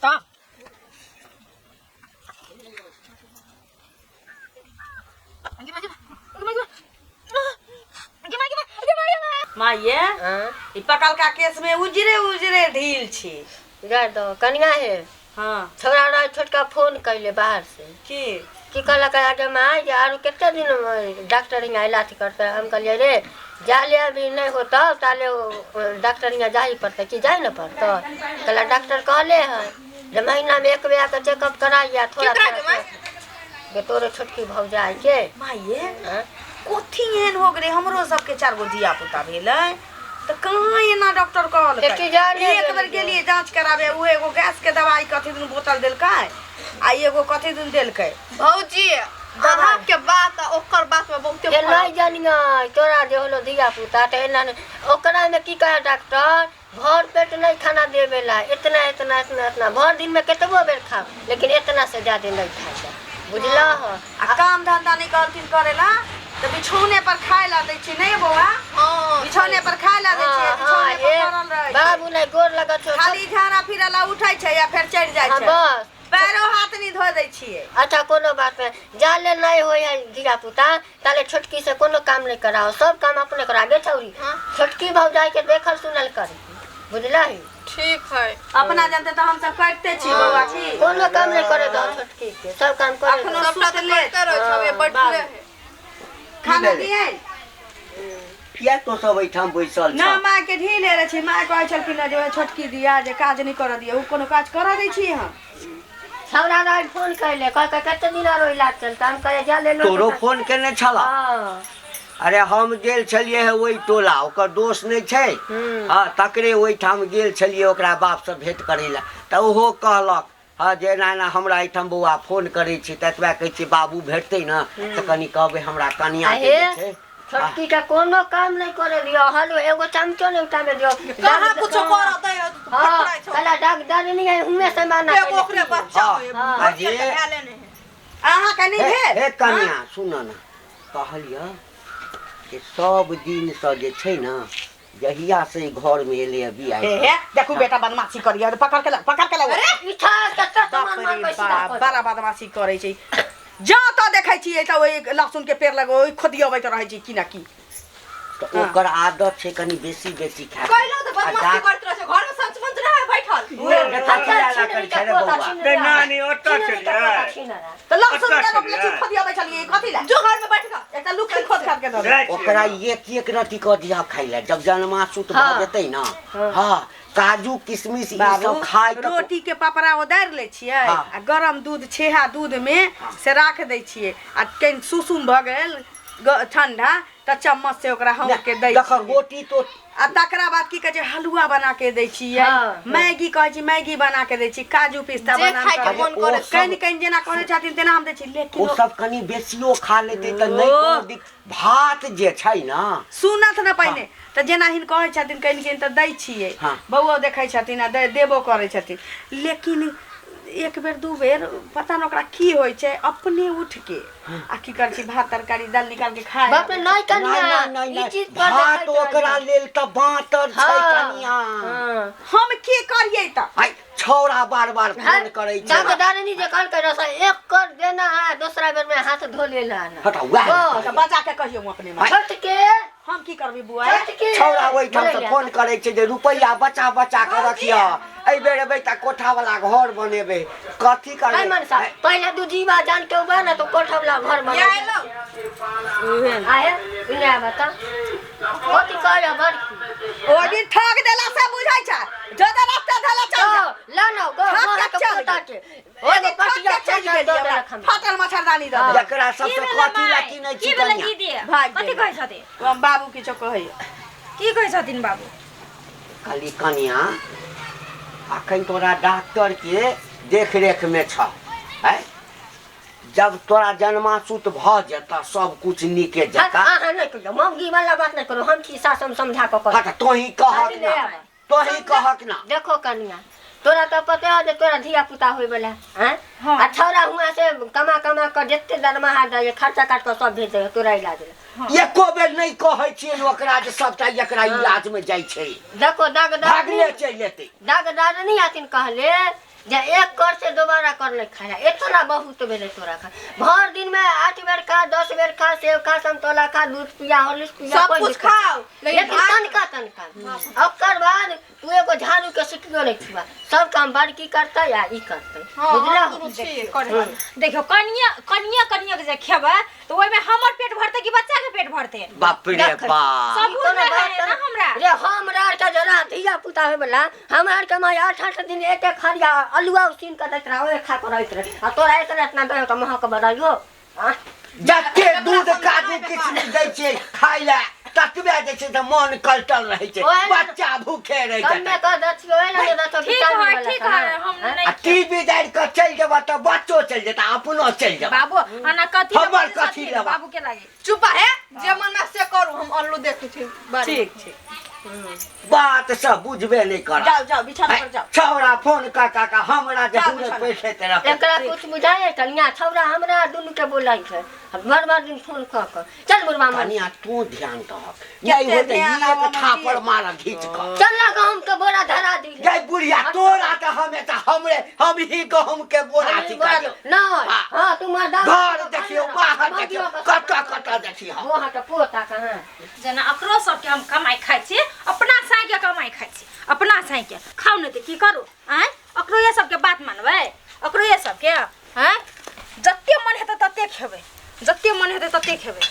ता माये हाँ ई पकलका केस में उजरे उजरे ढील छी जा दो कनिया हे हाँ छोरा रहे छोटका फोन कैले बाहर से की की कहलक आगे माय जे आरो कते दिन डॉक्टर यहाँ इलाज करते हम कहलिए रे जाले अभी नहीं होता ताले डॉक्टर यहाँ जाही पड़ते कि जाए न पड़ते कहला डॉक्टर कहले है जे महीना में एक बेर आके चेकअप कराइए थोड़ा केकरा थोड़ा गे माय? गे तोरे छोटकी भौजाई के माये हाँ? कथी एहन हो गेलै हमरो सबके चारि गो धिया पुता भेलै तऽ कहाँ एना डॉक्टर कहलकै एकी जान नहि एक बेर गेलियै। गेलियै जाँच कराबे ओ एगो गैस के दवाई कथी दिन बोतल देलकै आ एगो कथी दिन देलकै भौजी अहाँके बात आ ओकर बात में बहुते ए फरक नहि जानिए तोरा जे होलो धिया पुता तऽ एना नहि ओकरामे की कहै डॉक्टर भर पेट नहीं खाना देवे ला इतना इतना इतना इतना भर दिन में कितबो बेर खाओ लेकिन इतना से ज्यादा नहीं खाए ला बुझल हो आ काम धंधा नहि कहलथिन करे ला तऽ बिछौने पर खाय ला दै छी नहि बौआ हाँ बिछौने पर खाय ला दै छियै हाँ, हाँ, बिछौने पर हे, पड़ल रहै छै बाबू नहीं गोर लगत छौ खाली झाड़ा फिरे ला उठै छै या फेर चढ़ि जाइ हाँ, छै बस पैरो हाथ नहि धो दै छियै अच्छा कोनो बात नहीं जाले नहीं होय है धिया पुता ताले छोटकी से कोनो काम नहीं कराओ सब काम अपने करा गे छौरी हाँ। छोटकी भौजाई के देखल सुनल कर बुझलही ठीक है अपना जानते तऽ हमसब करिते छी बौआ छी कोनो काम नहीं करे दो छोटकी के सब काम करे अखनो दहो। सबटा तऽ सुतले। करते रहै छै हाँ, बैठले है खाना भेलै? दियै किया तो सब एहिठाम बैसल ना छह माय के ढील हेरे छै माय कहै छलखिन जे ओहे छोटकी दिया जे काज नहि करऽ दिया ओ कोनो काज करऽ दै छी हम छौड़ा रहे फोन कैले कह के कते दिन आरो इलाज चलता हम कहे जा ले लो तोरो फोन केने छला हाँ अरे हम गेल छलियै हे ओहि टोला ओकर दोष नहि छै हम्म। हँ तकरे ओहिठाम गेल छलियै ओकरा बापसँ भेँट करै लए तऽ ओहो कहलक हँ जे एना एना हमरा एहिठाम बौआ फोन करै छी तऽ एतबा कहै छियै बाबू भेटतै ने तऽ कनि कहबै हमरा कनिआँके हे जे छै छोटकी के कोनो काम नहीं करे दियो हलो एगो चमचो नहीं उठावे दियो कहाँ कुछो करत है हाँ कला डॉक्टर नहीं है हुए से माना एगो ओकरे बच्चा हाँ, है हाँ। भौजी के भेले नहि है अहाँके नहि हे भेल हे कनिया सुन ने कहलियै जे सब दिनसँ जे छै ने जहिया से ई घरमे एलै बियाह हे हे देखू बेटा बदमाशी करिया पकड़ के ला पकड़ के ला अरे इठा कत्ता बाप सामान रे मांगै सीधा बाप कर। बड़ा बदमाशी करै छै जा तऽ देखै छियै तऽ ओहि लहसुन के पेड़ लग ओहि खोदियबैत रहै छै की ना की तऽ ओकर आदत छै कनि बेसी बेसी खाय कैलो तऽ बदमाशी करैत रहै छै घर में संच मंच रहे बैठल अच्छा, कथी करै छै रे बौआ तऽ नानी ओतऽ छलियै तऽ लहसुन के अच्छा रोपले छी छलियै। खोदियबै छलियै कथी ला जो घर में बैठ कऽ एकटा लुखी खोद खाद के दऽ दे जाइ छियै। ओकरा एक एक रति कऽ दिअ खाय लए जब जन्मासुत भऽ हाँ। जेतै ने हँ काजू किशमिश ई बाबू सब खाय तऽ रोटी के पपड़ा उदारि लै छियै हाँ। आ गरम दूध छेहा दूध में से राख दै छियै आ कनि सुसुम भऽ गेल ठंडा तऽ चम्मच से ओकरा हौंक के दै देख छियै रोटी तो आ तकरा बाद की कहै छै हलुआ बना के दै छियै हाँ। मैगी कहै छी मैगी बना के दै छी काजू पिस्ता जे बना खाय के के मन करे ओ सब- कनि कनि जेना कहै छथिन तेना हम दै छी लेकिन ओ सब कनि बेसियो खा लेतै तऽ नहि ओ। कोनो दिक्कत भात जे छै ने सुनत ने पहिने तऽ जेना हिन कहै छथिन कनि कनि तऽ दै छियै हाँ। बौओ देखै छथिन आ देबो करै छथिन लेकिन एक बेर दू बेर पता नहि ओकरा की होइ छै अपने उठ के आ की करै छी भात तरकारी दालि निकाल के खाय बाप रे नहीं कनिया नहि नहि ई नहि चीज पर भात देखैत ओकरा रहियै। लेल तऽ बाँतर छै हाँ, कनिया हाँ। हम की करियै तऽ आइ छौड़ा बार बार फोन करै छै डॉक्टरनी जे कहलकै रह से एक कर देना है दूसरा बेर में हाथ धो लेना है हटा वएह बस। तऽ बचा के कहियौ अपने माँ छोटके हम की करबै बुआ छोटके छौड़ा ओहिठाम से फोन करै छै जे रुपैआ बचा बचा के रखिह एहि बेर एबै तऽ कोठा वाला घर बनेबै कथी है करबै मनसा पहले दू जीवा जान के उबा ना तो कोठा वाला घर बना या एलो आहे इने आबा त कथी कहै बड़की ओहि दिन ठग देला से बुझै छै जदा रास्ता धला चल जा ला ना गो ठग मोहरा के के चल पोता गेल। के एगो पटिया चल चल गेल दऽ हमरा। देलक हमरा फाटल मच्छरदानी दऽ देलक। एकरा सबसँ कथी लए किनै की छी भेलै कनिया दीदी भागि कथी गेलै। कहै छथिन हम बाबू किछो कहैया की कहै छथिन बाबू कहली कनिया अखन तोरा डॉक्टर के देख रेख में छ है जब तोरा जन्मासूत भऽ जेतऽ सब कुछ नीके जकाँ अहाँ नहि कहियौ मौगी वाला बात नहि करू हम छी सास हम समझा कऽ हाँ कहब तऽ तोही कहक नहि ना आबै। तोही कहक ना देखो कनिया तोरा तऽ पते है जे तोरा धिया पुता होय वाला हैं हाँ। आ छौड़ा हुआ से कमा कमा कऽ जते दरमाहा दैए खर्चा काट कऽ सब भेज दैए तोरा इलाज लए एको बेर नहि कहै छियै ओकरा जे सबटा एकरा इलाज में जाइ छै देखो दाग भागले चलि एतै दाग दादनी आथिन कहले जे एक कर से दोबारा कर नहीं खाया इतना बहुत भेलै तोरा खा भर दिन में 8 बेर खा 10 बेर खा सेब खा समतोला खा दूध पिया हॉर्लिक्स पिया सब कोई कुछ दिक्कत खाओ, नहीं। लेकिन लेकिन तनका तनका ओकर बाद तू एगो झाड़ू के सिटियो नहीं छुआ सब काम बड़की करतै या ई करतै हाँ, बुझलहो? हम दुनू छियै करे वाला। देखियो कनिया कनिया कनिया के जे खेबै तऽ ओहिमे हमर पेट भरतै कि बच्चा के पेट भरतै बाप रे देख। बाप सब ई कोनो बुझबै बात है ना हमरा रे हमरा आर के जरा धिया पुता होय वाला हमरा आर के माय 8 8 दिन एक एक खरिया अलुआ उसीन के दैत रहे ओहे खा के रहैत रहे आ तोरा इतना इतना देह के महक बदलियो आँ? जते दूध काजू किशमिश दै छियै खाय लए ततबे जे छै से मन कलटल रहै छै ओहे ने- बच्चा भूखे रहि कमे जेतै कऽ दै छियै ओहे लए दै छियै ठीक विटामिन है वाला ठीक खाना। है हम आँ? नहीं आ टीवी दारि कऽ चलि जेबह तऽ बच्चो चलि जेतै अपनो चलि जेबह बाबू आना कथी हमर लए कथी छथिन? लेबा? बाबू के लागे चुप है जे मन में से करू हम अल्लू देखै छी बारी। ठीक ठीक बात सब बुझबे नहि करत जाओ जाओ बिछाना पर जाओ छौड़ा फोन कऽ कऽ कऽ हमरा जे जाओ हुरे बिछाना। पैसे ते रखै एकरा कुछ बुझाए कनिया छौड़ा हमरा दुनू के बोलै छै भर भर दिन फोन कऽ कऽ चल बुढ़वा मन कनिया तू ध्यान दहक नहि कते होतै ध्यान एक आबऽ थापड़ मती। मार घीच कऽ चल ना गहूम के बोरा धरा दी गै बुढ़िया तोरा तऽ हमे तऽ हमरे हम ही गहूम के बोरा छिका नहीं हाँ तू मर्दा घर देखियौ बाहर देखियौ कतऽ कतऽ देखियौ वो हाँ पोता कहाँ जेना अकरो सबके हम कमाइ खाइ छी अपना साँइके कमाइ खाइ छी अपना साँइके खाउ नहि तऽ की करू आँय अकरो ये सबके बात मानबै अकरो ये सबके आँय जते मन हेतै तते खेबै जते मन हेतै तते खेबै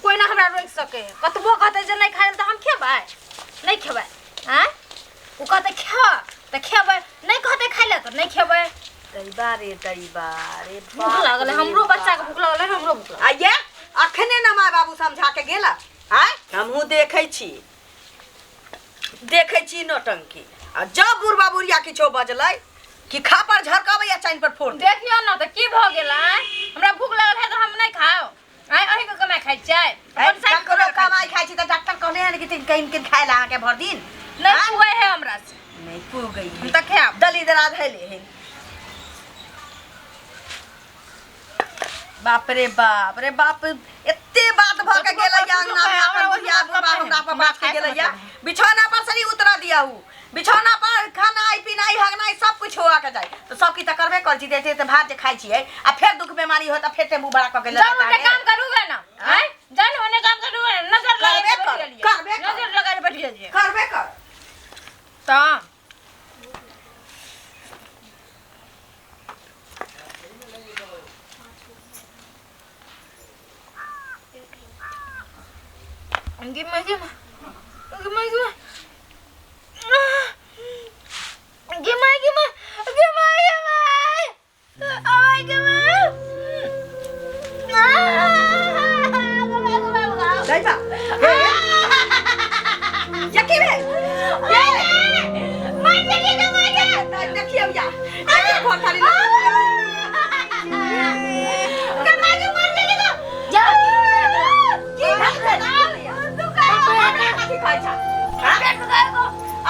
कोइ ना हमरा रोकि सकै है कतबो कहतै जे नहि खाइ लए तऽ हम खेबै नहि खेबै आँय ओ कहतै खा तऽ खेबै नहि कहतै खाइ लए तऽ नहि खेबै दैबा रे दैबा रे भूख लागल है हमरो बच्चाके भूख लागल है हमरो भूख लागल आइये अखने ना माय बाबू समझा के गेला आय हमहूँ देखै छी देखै छी नौटंकी आ जब बुढ़बा बुढ़िया किछो बजलै कि खा पर झरकाबै या चाइन पर फोड़ दे देखियौ न तऽ की भऽ गेल आँय हमरा भूख लागल है तऽ हम नहि खाउ आँय अहीँके कमाइ खाइ छियै अपन साइड ककरो कमाइ खाइ छी तऽ डॉक्टर कहले हन कि तीन किन खाइ ला अहाँके भरि दिन नहि पुगै है हमरा से नहि पुगै हम तऽ खायब दलिदरा धैले है बाप रे बाप रे बाप एते बात भऽ के गेलै या अंगना में अपन बुढ़िया बुढ़बा हमरा पर बात के गेलै या बिछौना पर से उतरा दिया हूँ बिछौना पर खानाइ पीनाइ हगनाइ सब कुछ हुआ के जाय तऽ सब किछु तऽ करबे करै छी एते एते भात जे खाइ छियै आ फेर दुख बीमारी होत तऽ फेर टेम्पू भाड़ा कऽ के लऽ जाउ ओने जाता काम करूगे ना आँय जाउ ओने काम करूगे ना नजर लगा करबे के कर, बैठ गेलियै करबे कर। नजर लगा के बैठ गेलियै करबे कर तऽ गिमा गिमा गिमा गिमा गिमा गिमा गिमा गिमा अमाय गिमा दैबा हे ये की भेल ये देखियौ या देखियौ घर खाली की भेल की खाइ छा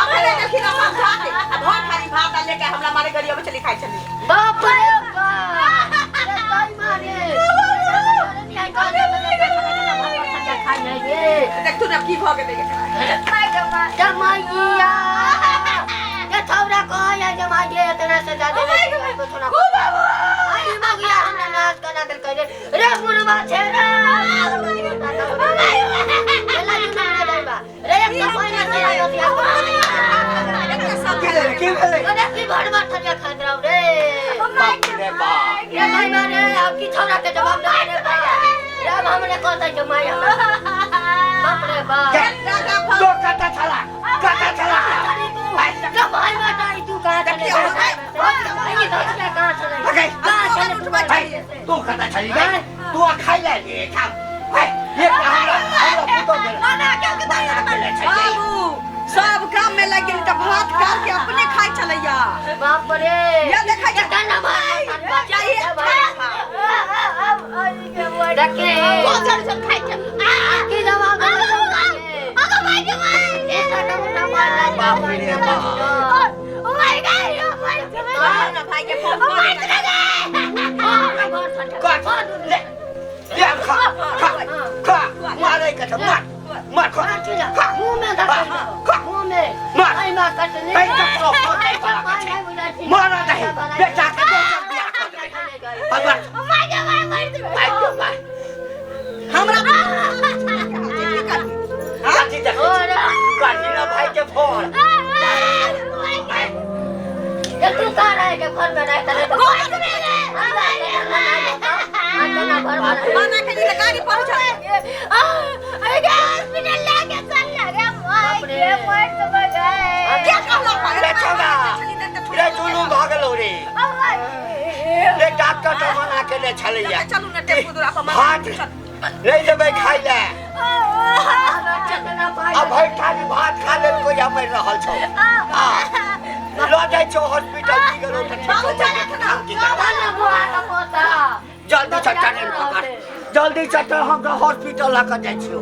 अखने देखी ना समझा के आ घर खाली भात आ लेके हमरा मारे गरिया में चली खाइ छली बाप रे बाप रे ताई मारे देखू ने की भऽ गेलै एकरा जमाइया ये छौड़ा कहैया जमाइया इतना से ज्यादा थोड़ा आई मगिया हमरा नाच करा देलकै रे रे बुढ़वा छै रे रे एक पहिने से आयो की भेलै की भेलै अरे की भरवा थरिया खाइत रहौ रे बाप रे बाप रे भाई रे अब की छौड़ा के जवाब दे रे बा रे अब हमने कहतै जे माय हमरा बाप रे बाप तो कतऽ छला कतऽ छला के भाई बेटा ई तू कहाँ चले ई धोतिया कहाँ चले अगे कहाँ चले तू है, तू कतऽ छली गे तू खाइ ले रे खा है ये हमरा हमरा पुतो गेल मना के के मना केले छै बाबू सब काम में लग गेली तऽ भात काट के अपने खाइ छलैया बाप रे ये देखै छै केतना भाई चाहिए देखे गोजर सब खाइ छै की जवाब दे अगो माय गे माय बाप रे बाप ओ my God oh my बाबू ना भाई के फोन कर कट ले ले खा खा खा मारे के छ मार मार खा मुंह में धक्का मुंह में में मार। माई माँ कटनी तैं ककरो फोन नहि करऽ के छै। मरऽ दही बेटा के दोसर बियाह कऽ देबै अगर माय गे माय मर देबै माय के माय हमरा की करबी? कथी देखै छी? करही ना भाई के फोन ये तू कहाँ रहे के घर में रहता है तो घर में रहे। मना के लिए गाड़ी पर चढ़ हॉस्पिटल लेके चल ना रे माय गे मर तो गए क्या कहला पागल? रे छौड़ा रे जुलूम भऽ गेलौ रे रे डॉक्टर तऽ मना केने छलैया चलू ने टेम्पू दूरा पर मना भात नहि देबै खाइ लए आ भरि थारी भात खा लेलको या मरि रहल छौ आ लऽ जाइ छौ हॉस्पिटल की गेलौ तऽ ठीक छौ हम की करबै? जल्दी से ट्रेन पकड़ जल्दी से हम हॉस्पिटल लऽ कऽ जाइ छियौ।